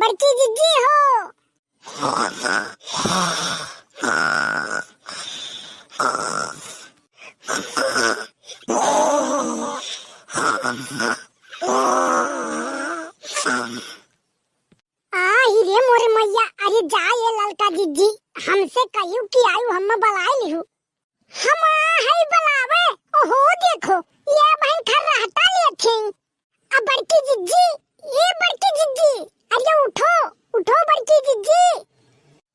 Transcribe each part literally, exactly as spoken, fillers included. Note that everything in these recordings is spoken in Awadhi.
बड़की जिज्जी हो। आ, ही रे मोरे मैया, अरे जा ये ललका जिज्जी, हमसे कहियो कि आयु हम बलाए लिहू। हम आ हई बलावे, ओहो देखो, ये बहन खर्राटा लेथिन। अब बड़की जिज्जी, ये बड़की जिज्जी, अरे उठो, उठो बड़की जिज्जी।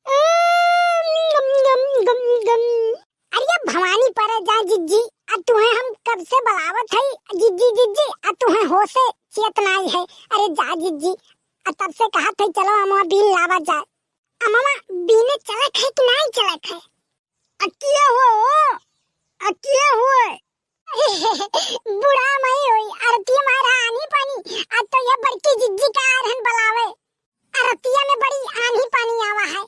अम, गम, गम, गम, गम। अरे भवानी परे जा जिज्जी, आ तुहे हम कब से बलावत हई, जिज्जी, जिज्जी, आ तुहे होसे चेत नाई है। अरे जा जिज्जी, आ तब से कहत हई चलो अमवा बीन लावा जाए। अमवा बीने चलत है कि नाई चलत है? अकिया हो, अकिया हो। बूढ़ा मई होई, अरतिया मारा आनी पानी, आ तो ये बड़की जिज्जी का आरहन बलावे। अरतिया में बड़ी आंधी पानी आवा है,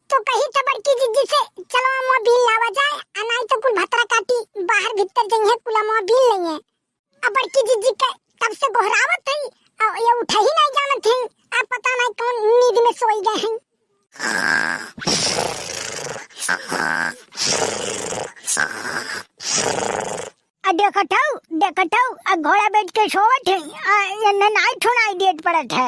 तो कही तो बड़की जिज्जी से, "चलो अमवा बीन लावा जाए, आ नाई तो कुल भतरा काटी बाहर भीतर जइहे, कुल अमवा बीन लइहे।" अब बड़की जिज्जी के तब से गोहरावत हई, आ ये उठे ही नाई जानत हई, आ पता नाई कौन नींद में सोई गए हई। आ देखत हऊ, देखत हऊ, आ घोड़ा बैठ के सोवत है, आ एन्ने नाई ठुनाई देत पड़त है।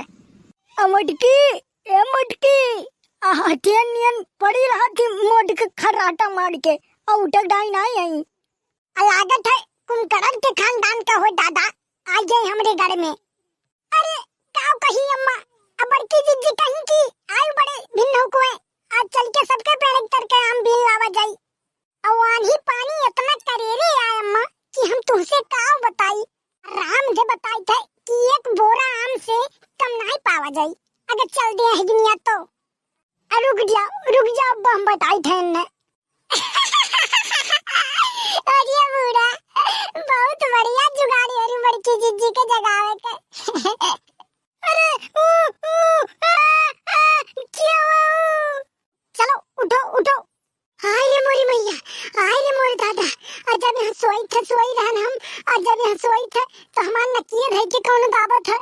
आ मोटकी, ए मोटकी, आ हथियन नियन पड़ी रहत ही मोटकी खर्राटा मार के, आ उठक डाई नाई आई। आ लागत है कुंभकर्ण के खानदान का हो दादा, आ गए हमरे घर में। अरे, काव कही अम्मा, अब बड़की जिज्जी कहीं कि आयु बड़े भिन्न हो कोए, आज चल के सबके पेड़ तर के आम बीन लावा जाई। अउ आन्ही पानी इतना करेरे आय अम्मा कि हम तुहसे काव बताई। राम दे बताई थे कि एक बोरा आम से कम नाई पावा जाई, अगर चल दे है दुनिया तो। आ, रुक जाओ, रुक जाओ, अब हम बताई थे इन्हें। अरे बूढ़ा, बहुत बढ़िया जुगाड़ है रे बड़की जिज्जी के जगावे के। अरे, ऊ, ऊ, आ, आ, क्या हुआ? चलो, उठो, उठो। हाय रे मोरी मैया, हाय रे मोरे दादा। और जब यहाँ सोई थे, सोई रहन हम, और जब यहाँ सोई थे, तो हमार नकिया धई के कौन गावत है?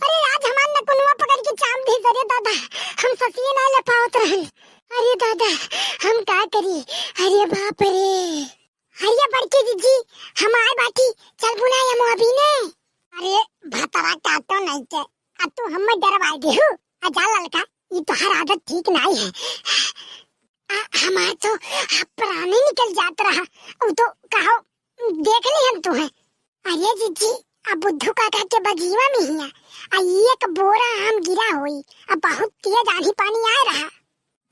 अरे, आज हमार नकुनवा पकड़ के चाप दी, अरे दादा, हम ससिए ना ले पावत रहन। अरे दादा, हम का करी? अरे बाप रे। अरे बड़की जिज्जी, हम आए बाटी, चल बुना या मोहबी ने। अरे भतरा काटो नहीं के, आ तू हमें डरवाई देहू। आ जा ललका, ई तोहार आदत ठीक नहीं है। आ, हमार तो प्राण ही निकल जात रहा। उ तो कहो, देख ली हम तुहे। अरे जिज्जी, अब बुद्धू काका के बगीवा में हिया, आ एक बोरा आम गिरा होई, आ बहुत तेज आंधी पानी आए रहा।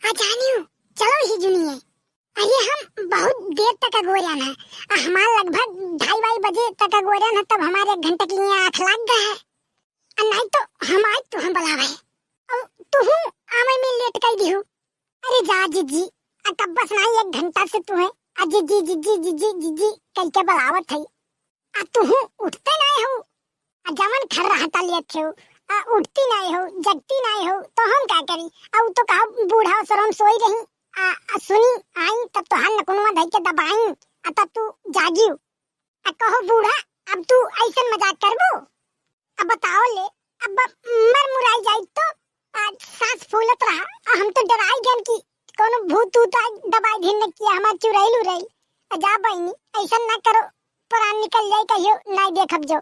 आ जानियो, चलो ही जुनिए। अरे हम बहुत देर तक अगोरन है, आ हमार लगभग ढाई वाई बजे तक अगोरन है, तब हमारे एक घंटा के लिए आँख लग गया है। आ नाई तो हम आज तुहँ बलावे, और तुहू आवे में लेट कर दिहू। अरे जा जिज्जी, आ तब बस नाई एक घंटा से तुहे आ जिज्जी, जिज्जी, जिज्जी, जिज्जी कह के बलावत है। आ तुहू उठते नाई हो, आ जवन खर्राटा लेत हो, आ उठती नाई हो, जगती नाई हो, तो हम का करी? आ उ तो कहा बूढ़ा सरम सोई रही, आ, आ सुनी आई तब तोहार नकुनवा धई के दबाई, आ तब तू जागियो। आ कहो बूढ़ा, अब तू ऐसन मजाक करबो? अब बताओ ले, अब मर मुराई जाई तो, आ, सांस फूलत रहा, आ हम तो डराई गन कि कोनो भूत ऊत आई दबाई दिन किया हमार चुड़ैल उड़ैल। आ जा बहिनी, ऐसन ना करो, प्राण निकल जाए कहियो, नाई देखब जो।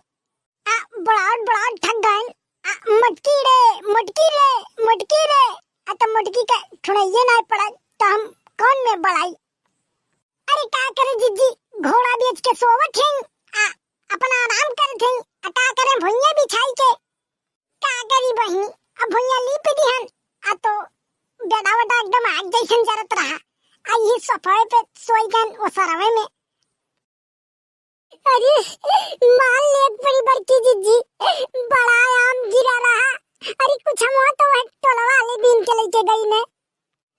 आ, बड़ाउर, बड़ाउर थक गए। आ, मटकी रे, मटकी रे, मटकी रे। आ, त मटकी के ठुनइये ना पड़ा, त हम कौन में बड़ाई? अरे, का करे जिज्जी, घोड़ा बेच के सोवत हैं, आ, अपना आराम करत हैं, आ, का करे भुइयां बिछाई के? का करी बहिनी, अब भुइयां लीप दिहन, आ, तो बेड़ा वेड़ा एकदम आग जैसन जरत रहा, आ, ये सफाई पे सोई गन ओ सरवे में। अरे, मान लेत पड़ी बड़की जिज्जी, बड़ा आम गिरा रहा। अरे, कुछ हम तो वह टोलवा वाले बीन के लेके गई ने।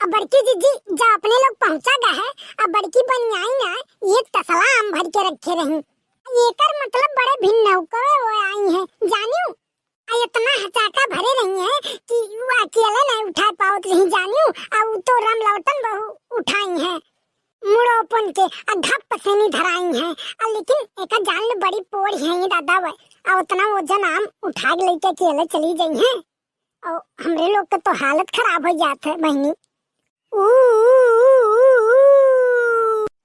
अब बड़की जिज्जी, जा अपने लोग पहुंचा गए है, अब बड़की बनियाई ना, ये तसला आम भर के रखे रही। एकर मतलब बड़े भिन्न होकर वो आई हैं, जानियो। आ इतना हचाका भरे रही है कि वो अकेले नहीं उठा पावत रही जानियो, आ उ तो राम लौटन बहू उठाई है। मुड़ोपन के आ धप से नहीं धराई है। आ लेकिन एका जान लो बड़ी पोर है ये दादा वे। आ उतना वजन आम उठा के लेके अकेले चली जाई है। ओ, हमरे लोग के तो हालत खराब होइ जात है बहिनी। ऊ, ऊ, ऊ, ऊ,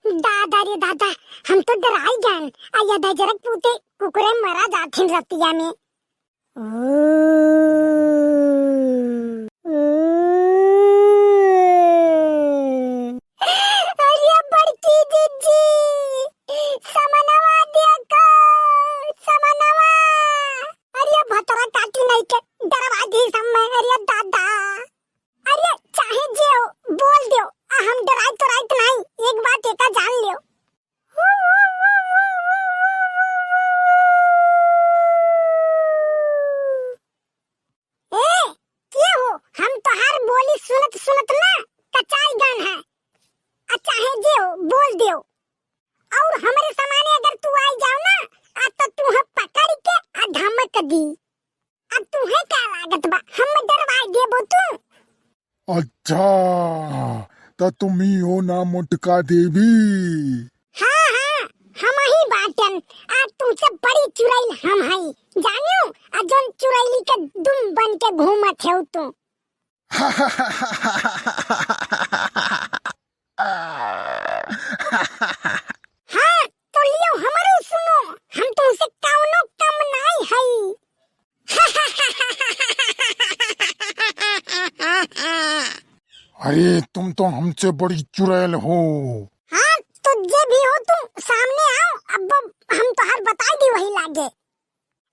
ऊ। दादा रे दादा, हम तो डराई गन। आ या दजरक पूते कुकुरे मरा जाथिन रतिया में। ऊ, ऊ। अरे बड़की जिज्जी, समनवा देखो, समनवा। अरे भतरा काटी नहीं के डरवा दी समय, अरे दादा। अरे चाहे जे हो, बोल दियो, आ हम डराइत तोराइत नहीं, एक बात एका जान लियो। ए, के हो? हम तोहार बोली सुनत सुनत ना कचाई गन है। आ चाहे जे हो, बोल दियो। और हमरे सामने अगर तू आई जाओ ना, आ तो तू हम पकड़ के आ धमक दी। अब तुहे का लागत बा, हम डरवाई देबो तू? अच्छा, त तुम ही हो ना मोटका देवी? हाँ, हाँ, हम ही बाटन। आ तुमसे बड़ी चुड़ैल हम हई, जानियो? आ जौन चुड़ैली के दुम बन के घूमत हो तू। हाँ, तो लियो हमरो सुनो, हम तुमसे कौनो कम नाई हई। अरे, तुम तो हमसे बड़ी चुड़ैल हो। हाँ, तो जे भी हो तुम सामने आओ, अब हम तोहार बताई दी वही लागे।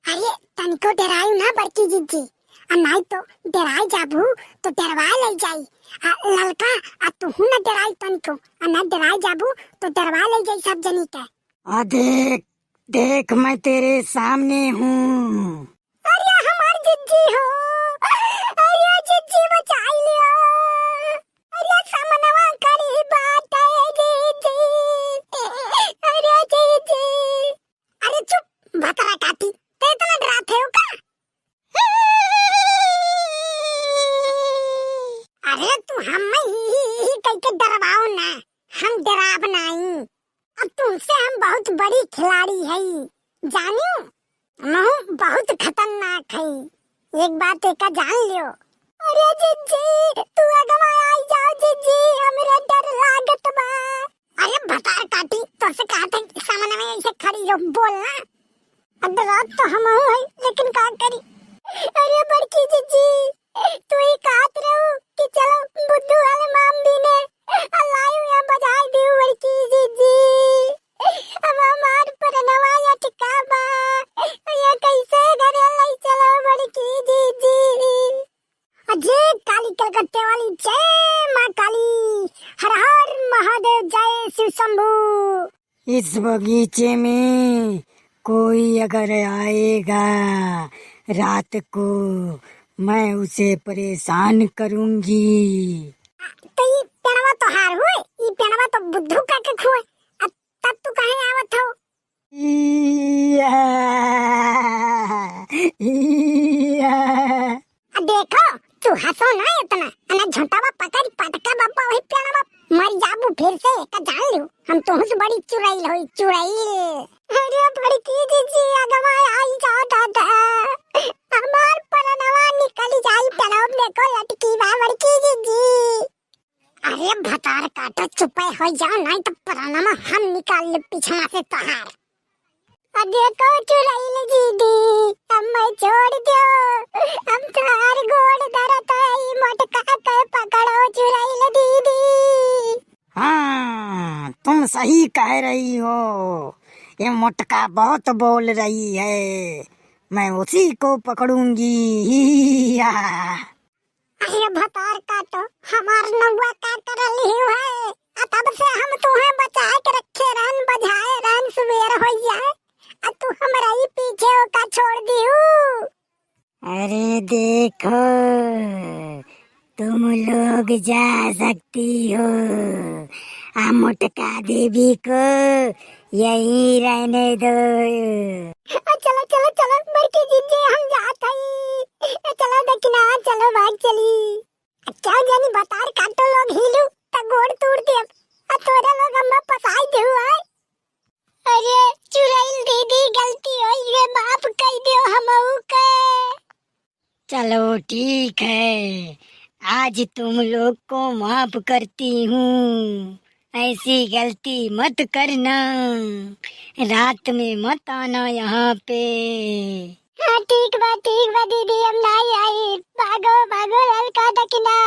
अरे, तनिको डरायु ना बड़की जिज्जी, आ नाई तो डराई जाबू तो डरवा ले जाई। आ ललका, आ तुहू ना डराई तनिको, आ ना डराई जाबू तो डरवा ले जाई सब जनी के। आ देख, देख, मैं तेरे सामने हूँ। अरे हमार जिज्जी हो, अरे जिज्जी बचाई लियो, अरे समनवा करी बात है जिज्जी, अरे जिज्जी। अरे चुप, भतरा काटी, ते इतना डरात है का? अरे तू हम्मे ही, ही, ही, ही कह के डरवाओ ना, हम डराब नाई। अब तुमसे हम बहुत बड़ी खिलाड़ी हई, जानियो? हमहू बहुत खतरनाक हई, एक बात एका जान लियो। अरे जिज्जी, तू अगवा आई जाओ जिज्जी, हमरे डर लागत बा। अरे भतार काटी, तोसे कहत है कि सामने में ऐसे खड़ी हो, बोल ना। अब रात तो हमहू है, लेकिन का करी? अरे बड़की जिज्जी, तू ही कहत रहू कि चलो बुद्धू वाले माम भी ने, अल्लाह यहाँ बजाई दियो बड़की जिज्जी। अब हमार परनवा अटका बा, ये कैसे घरे लई चलो बड़की जिज्जी? अजय काली कलकत्ते वाली, जय माँ काली, हर हर महादेव, जय शिव शंभू। इस बगीचे में कोई अगर आएगा रात को, मैं उसे परेशान करूंगी। तो ई पेड़वा तोहार हुए, ई पेड़वा तो बुद्धू का के खुए, अब तब तू कहे आवत हो? इया, इया। आ देखो, तू हंसो ना इतना, अना झोंटावा पकड़ पटका बाबा वही पेड़वा मर जाबू फिर से, का जान लियो, हम तोहसे बड़ी चुड़ैल होई, चुड़ैल। अरे बड़की जिज्जी, अगवा आई जा दादा, हमार परनवा निकल जाई, पेड़वा में को लटकी बा बड़की जिज्जी। अरे भतार काटो, चुपे हो जाओ, नहीं तो परनवा हम निकाल ले पीछवा से तोहार। अरे को चुड़ैल दीदी, हमें छोड़ दो, हम तोहार गोड़ धरत है, ई मोटका के पकड़ो चुड़ैल दीदी। हाँ, तुम सही कह रही हो, ये मोटका बहुत बोल रही है, मैं उसी को पकड़ूंगी। अरे भतार काटो, हमार नौआ का कर लिही है? आ तब से हम तुहे बचाए के रखे रहन, बजाए रहन, सुबेर हो जाए, आ तू हमरा ही पीछे ओका छोड़ दिहू। अरे देखो, तुम लोग जा सकती हो, आ मोटका देवी को यहीं रहने दो। आ चलो, चलो, चलो, बड़की जिज्जी, हम जात हई। ए, चलो दखिना, चलो भाग चली। आ क्या जानी भतार काटो लोग हिलू त गोड़ तोड़ देब। आ तोरा लोग हम्मा फसाई देहु आय। अरे चुड़ैल दीदी, गलती होई गे, माफ कई दियो हमहू के। चलो ठीक है, आज तुम लोग को माफ करती हूँ, ऐसी गलती मत करना, रात में मत आना यहाँ पे। हाँ ठीक बा, ठीक बा दीदी, हम नाहीं आई। भागो भागो ललका दखिना।